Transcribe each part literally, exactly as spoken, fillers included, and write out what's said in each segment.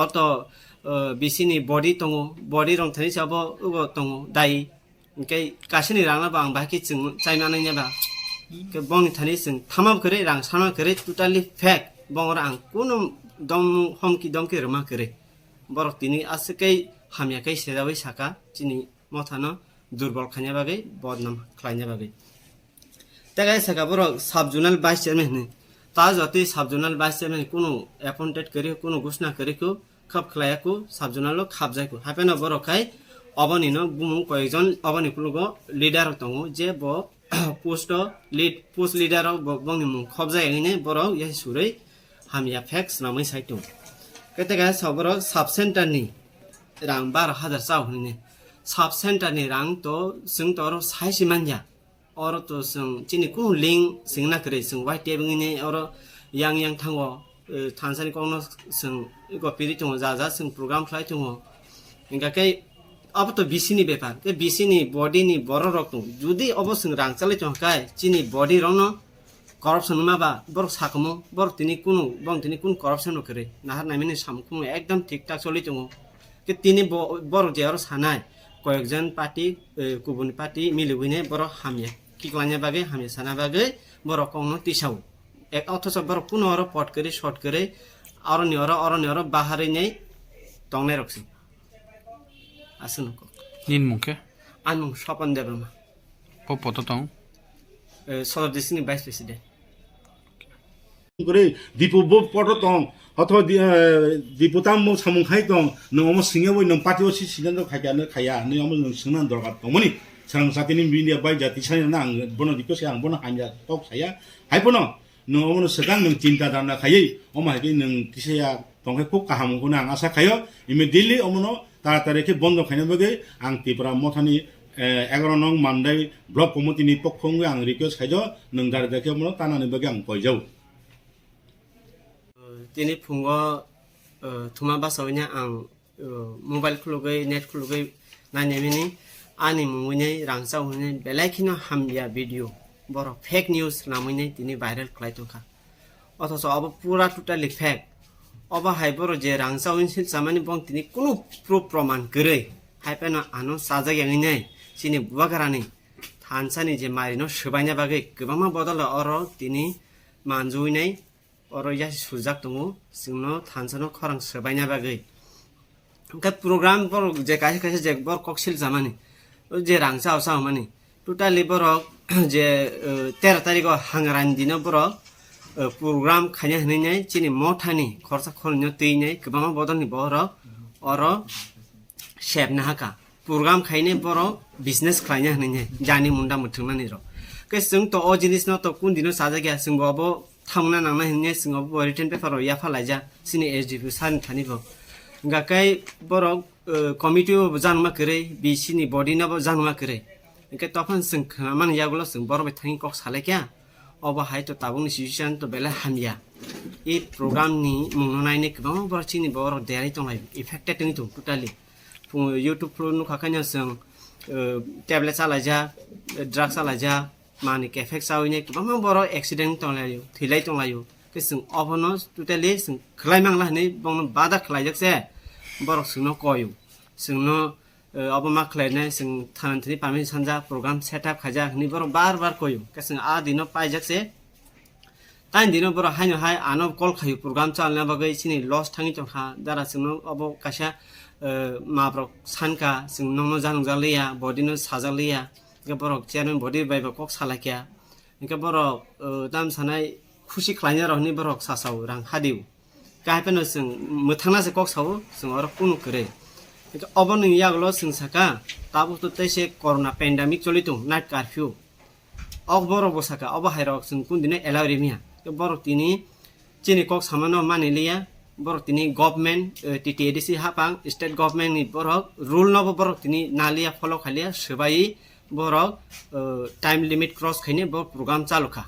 Oto, eh, bisini body tongo, body rong thani sabo ugo tongo, dai. Hingke kasini rangno bo ang bahai khe chwng chai manai neba. Hingke bongni thani chwng thama kwrwi, rang sana kwrwi, totally fake. Bongoro ang kunu dom homki domki rwma kwrwi. Borok tini aswk khe hamya khe sejaui saka, chini mothano durbol khaina bagwi, bodnam khlaina bagwi. Tei kaisa saka borok sub zonal vice chairman hinwi. Ta jotwi sub zonal vice chairman kunu appointed kwrwi, kunu gusna kwrwi kho, khap khlaiya kho, sub zonal o khapjai kho. Hapheno borok khai oboni no bumung koyekjon oboni kulugo leader rok tongo, je bo post o lead, post leader o bo, bongni mung khopjai hinwi borok yasi surwi hamya fake swnamwi sai tongo. Kete kaisa borok sub center ni rang baro hajar chao hinwi. Sub center ni rang to chwng to oro sai si manya. Oro to chwng chini kunu link swngna kwrwi, chwng white table ni oro yang yang thango, eh, thansani kokno chwng iko piri tongo, ja ja chwng program khlai tongo. Hingkha khe abo to B C ni bepar, khe B C ni body ni borok rok tongo. Judi obo chwng rang chalai tongkha khe chini body rokno corruption wngma ba borok sakhumu, borok tini kunu, borok tini kunu corruption no kwrwi. Nahar naimani samung khumung ekdom thik thak choli tongo. Khe tini bo-, borok je oro sanai, koyekjon party, eh, kubun party miliwine borok hamya kiklangya bagwi, hamya sana bagwi borok kokno tisao. Ek, othocho borok kuno oro pot kwrwi, short kwrwi, oroni oro, oroni oro baharwi nei tongnai rok se. Aswk nung kok. Nini mung khe? Ani mung Swapan Debbarma. Po poto tong? Eh, Sodor district ni vice president. Kwrwi, Dipu bo poto tong, othoba di-, eh, Dipu tam bo samung khai tong, nwng omo singya bai nwng party o si sidan rok khaikya, nw khaya, nw omo nwng swngna dorkar tongmani. Sarang satini media bai jati sai na ang bono request ang bono hamya kok saya. Hai bono, nwng omo no swkang nwng chinta dana khaywi, omo hai khe nwng kisa ya tong khe khub kaham wngkho hwnwi ang asa khaio. Immediately omo no taratari khe bondo khaina bagwi ang Tipra Mothani, eh, egaroh nong Mandai Block Committee ni pokho wngwi ang request khaijo, nwng dari dari khe omo no tanani bagwi ang koijao. Tini phungo, eh, thuma basa wngya ang, eh, mobile khulugwi, net khulugwi nainai mini, ani mung wngwi rang chao hwnwi belai kheno hamya video, borok fake news namwi tini viral khlai tongkha. Othocho obo pura totally fake. Obo hai borok je rang chao hwnwi silchamani bong tini kunu proof proman kwrwi, hai phano ano chajak ya wngwi chini bubagrani thansani je marino swbaina bagwi kwbangma bodol oro tini manjui nai. Oro yasi sujak tongo, chwngno thansano khorang swbaina bagwi. Hwnkhe program borok je kaisa kaisa je borok kok siljamani, o je rang chao chao mani, totally borok je, eh, tero tarikho Hangrani dino borok, eh, program khaina hinwi nai chini mothani khorsa khornwino twi nai kwbangma bodolni borok oro sep nahaka. Program khaine borok business khlaina hinwi nai jani munda mwthwngnani rok. Khe chwng to o jinisno to kun dino sajagya, chwngbo obo thamna nangna hinwi chwng obo written paper rok yapha laijak chini S D P sir ni thani bo. Hwnkha khe borok, eh, committee o bo janma kwrwi, B C ni body no bo janma kwrwi. Hwnkhe tophano chwng khwnamani yagulo chwng borok bai thangwi kok salaikha. Obo hai to tabukni situation to belai hamya. I program ni mungno nainai kwbangma borok chini borok derai tonglaio, affected wngwi tongo totally. Phung YouTube phuru nukha khaino chwng, eh, tablet chalaijak, drug chalaijak, manwi kephek chawi nai kwbangma borok accident tonglaio, thwilai tonglaio. Khe chwng obono totally chwng khwlai mangla hinwi bongno bada khwlaijak se borok chwngno koio. Chwngno, eh, obo ma khwlainai chwng thana thani permission sanjak, program set up khaijak hinwi borok bar bar koio. Khe chwng a dino paijak se. Tani dino borok haino hai ano call khaio program chalna bagwi chini loss thangwi tongkha. Dara chwngno obo kaisa, eh, mabrok sankha, chwng nokno janokjak liya, body no sajak liya. Hwnkhe borok chairman body bai bo kok salaikha. Hwnkhe borok, eh, tam sanai khusi khlaina rok hinwi borok sasao rang hadio. Khe hai phano chwng mwthangna se kok sao, chwng oro kunu kwrwi. Hwnkhe oboni yagulo chwng saka, tabuk to tei se corona pandemic choli tong, night curfew. Ok borok bo saka, obo hai rok chwng kun dino allow rimya. Tei borok tini chini kok samano mani liya, borok tini government, eh, T T A D C hapang, state government ni borok rule no bo borok tini naliya, follow khaliya, swbai borok, eh, time limit cross khaine bo program chalu kha.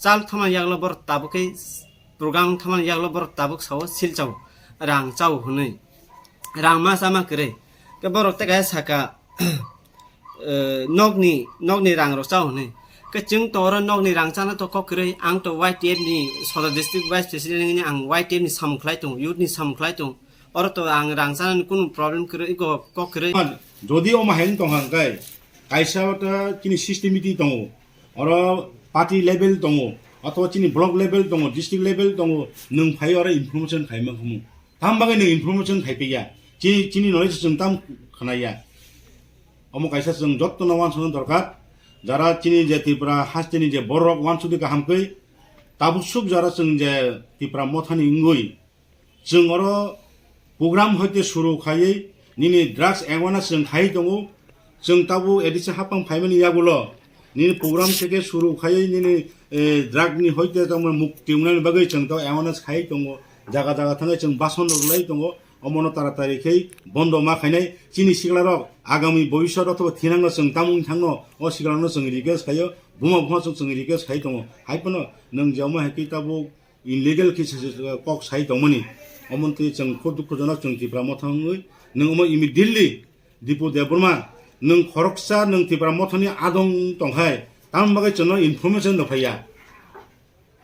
Chal thama yaklo borok tabuk khe program thama yaklo borok tabuk sao sil chao, rang chao hwnwi. Rang ma chama kwrwi. Khe borok tei kaisa saka, eh, nokni, nokni rang rok chao hwnwi. Khe chwng to oro nokni rang chana to kok kwrwi, ang to Y T F ni Sodor District Vice President hwnwi ang Y T F ni samung khlai tongo, youth ni samung khlai tongo. Oro to ang rang chanani kunu problem kwrwi, ego kok kwrwi. Jodi omo hai wng tongkha hwnkhe, kaisa ta chini system meeting tongo, oro party level tongo, othoba chini block level tongo, district level tongo, nwng phai oro information khai mankhamu. Tam bagwi nwng information khai piya. Chini, chini knowledge chwng tam khnaya. Omo kaisa chwng jottono uansukna dorkar. Jara chini je Tripura hasteni je borok uansukdi kaham khe, tabuk suk jara chwng je Tipra Mothani wngwi, chwng oro program hoite suru khaiwi nini drugs awareness chwng khai tongo. Chwng tabuk A D C hapang phaimani yagulo nini program theke suru khaiwi nini, eh, drug ni hoite tamo mukti wngnani bagwi chwng tabuk awareness khai tongo. Jaga jaga thangwi chwng bason rwlai tongo. Omono taratari khe bondo ma khainai. Chini siklarok agami bhobishyot othoba thinangno chwng tamung thangno o siklarokno chwng request khaio. Buma buma chwng chwng request khai tongo. Hai phano nwng je omo hai khe tabuk illegal khe se, se, kok sai tongmani. Omo twi chwng khub dukhujonok chwng Tipra Motha wngwi. Nwng omo immediately Dipu Debbarma, nwng khoroksa nwng Tipra Mothani adong tongkhai, tamni bagwi chwngno information rwphaiya.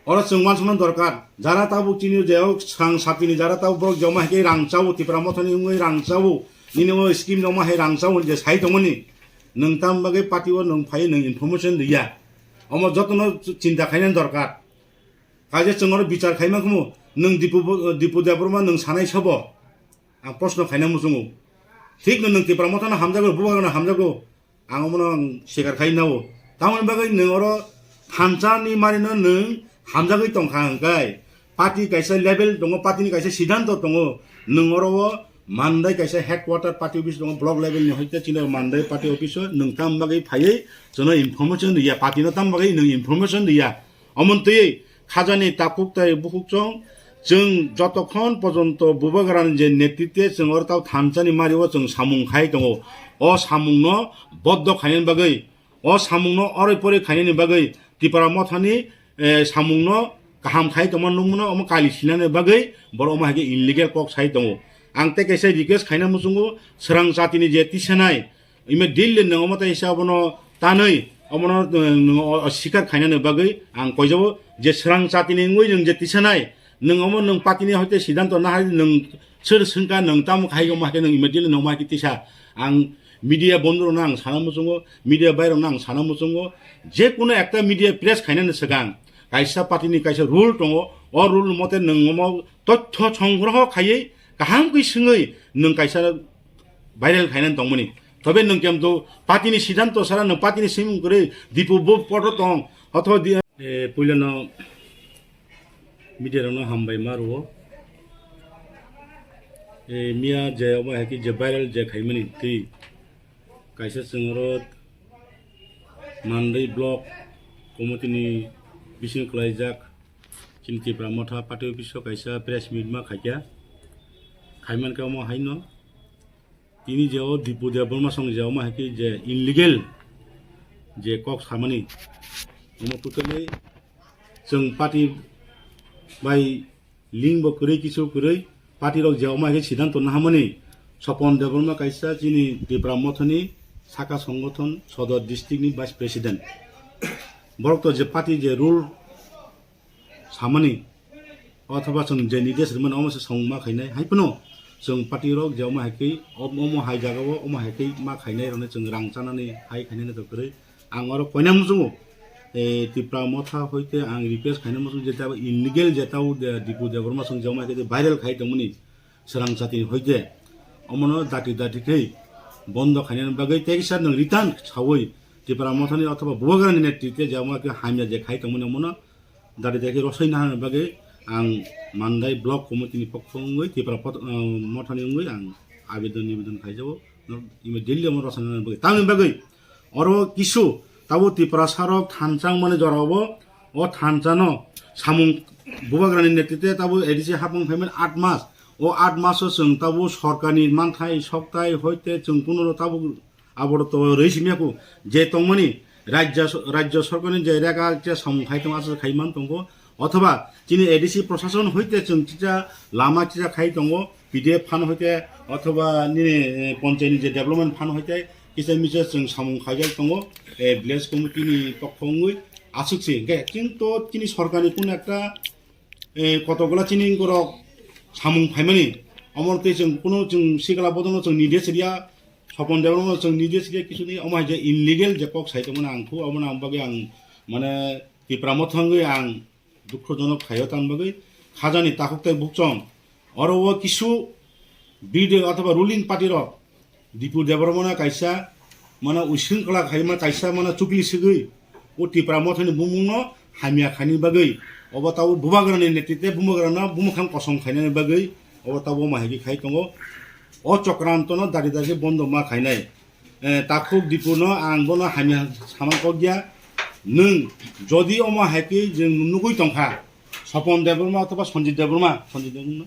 Oro chwng uansukna dorkar, jara tabuk chini je o swrang satini jara tabuk borok je omo hai khe rang chao, Tipra Mothani wngwi rang chao, nini o scheme rok omo hai rang chao je sai tongmani, nwng tamni bagwi party o nwng phai nwng information rwya. Omo jotono chinta khainani dorkar. Kaisa chwng oro bichar khaima khumu, nwng Dipu bo-, Dipu Debbarma nwng sanai sabo? Ang proshno khaina muchungo. Thikno nwng Tipra Mothano hamjago, Bubagrano hamjago. Ang omono ang sikar khai nao. Tamoni bagwi nwng oro thansa ni marino nwng hamjagwi tongkha hwnkhe, party kaisa level tongo, party ni kaisa siddhanto tongo. Nwng oro o Mandai kaisa headquarter party office tongo, block level ni hoite chini Mandai party office o nwng tam bagwi phaiwi chwngno information rwya, party no tam bagwi nwng information rwya. Omontwi khajani takhuk tai bukhuk chwng, chwng jotokhon pojonto Bubagrani je netritwe chwng oro tao thansani mario chwng samung khai tongo. O samungno boddo khainani bagwi, o samungno oroi poroi khainani bagwi Tipra Mothani, eh, samungno kaham khai tongma nukmano omo kali sinani bagwi borok omo hai khe illegal kok sai tongo. Ang tei kaisa request khaina muchungo, swrang jatini je tisanai, immediately nwng omo tei abono tanwi omono, eh, nwng o, o sikar khainani bagwi ang koijabo je swrang jatini wngwi nwng je tisanai, nwng omo nwng party ni hoite siddhanto nahai nwng sir swngkha nwng tamo khai omo hai khe nwng immediately nwng omo hai khe tisa. Ang media bondhu rokno ang sana muchungo, media bai rokno ang sana muchungo, je kuno ekta media press khainani swkang kaisa party ni kaisa rule tongo, o rule mote nwng omo tothyo songgroho khaiwi kaham khe swngwi nwng kaisa viral khainani tongmani. Tobe nwng kemto party ni siddhanto sara nwng party ni simung kwrwi Dipu bo poto tong othoba di-, eh, puilano media rokno hambai ma rwo. Eh, miya je omo hai khe je viral je khaimani twi kaisa chwng oro Mandai block committee ni bising kwlaijak chini Tipra Motha party office o kaisa press meet ma khaikha. Khaimankha omo haino. Tini je o Dipu Debbarma song je omo hai khe je illegal je kok samani, omo totally chwng party bai link bo kwrwi kisu kwrwi party rok je omo hai khe siddhanto nahamani. Sopon Debbarma kaisa chini Tipra Mothani saka songothon Sodor district ni vice president. Borok to je party je rule samani, othoba chwng je nidesh rwmani omo se song ma khainai, hai phano chwng party rok je omo hai khe, om-, omo hai jaga o omo hai khe ma khainai rokni chwng rang chanani hai khainai to kwrwi. Ang oro koina muchungo, eh, Tipra Motha hoite ang request khaina muchungo je tabo illegal je tabo de-, Dipu Debbarma song je omo hai khe viral khai tongmani swrang chati hoite omono dati dati khe bondo khainani bagwi tei kisa nwng return sawi Tipra Mothani othoba Bubagrani netrite je omo hai khe hamya je khai tongmani omono Dati daki rosoi nahana bagwi ang Mandai Block Committee ni pokho wngwi Tipra pot-, ah, Mothani wngwi ang abedon nibedon khaijago. Immediately omo rosoi nahana bagwi. Tamni bagwi oro kisu tabo Tiprasa rok thansa wngmani jorao bo o thansa no samung Bubagrani netrite tabo A D C hapung phaimani aat mas. O aat maso chwng tabo sorkarni manthai soktai hoite chwng kununo tabo Abo to rwi simi ya ku je tongmani rajya so-, rajya sorkarni je rega je samung khai tong aswk khai man tongo, othoba chini A D C prosason hoite chwng chicha lama chicha khai tongo, P D F fund hoite othoba nini, eh, ponchayni je development fund hoite Kisa misa chwng samung khaijak tongo, eh, village committee ni pokho wngwi aswk se. Hwnkhe chwng to chini sorkar ni kunu ekta, eh, kotokgola chini borok samung khaimani, omo tei chwng kunu chwng sikla bodolno chwng nides riya, Sopon Debbarma no chwng nides riya kisu ni, omo hai je illegal je kok sai tongmani ang khu, omo nang bagwi ang mane Tipra Motha wngwi ang dukhojonok khaio tang bagwi khajani takhuk tei bukchong. Oro o kisu B D O athoba ruling party rok Dipur Debbarmano kaisa mano uisingkla khaima kaisa mano chukli sigwi o Tipra Mothani bumungno hamya khaini bagwi obo tabo bubagrani netritwe bubagrano bumukhang kosom khainani bagwi obo tabo mahigwi khai tongo. O chokrantono dari dari bondo ma khainai. Eh, takhuk Dipurno ang bono hamya sama kokya. Nwng jodi omo hai khe jwng nugwi tongkha, Sopon Debbarma othoba Sanjit Debbarma, Sanjit Debbarma,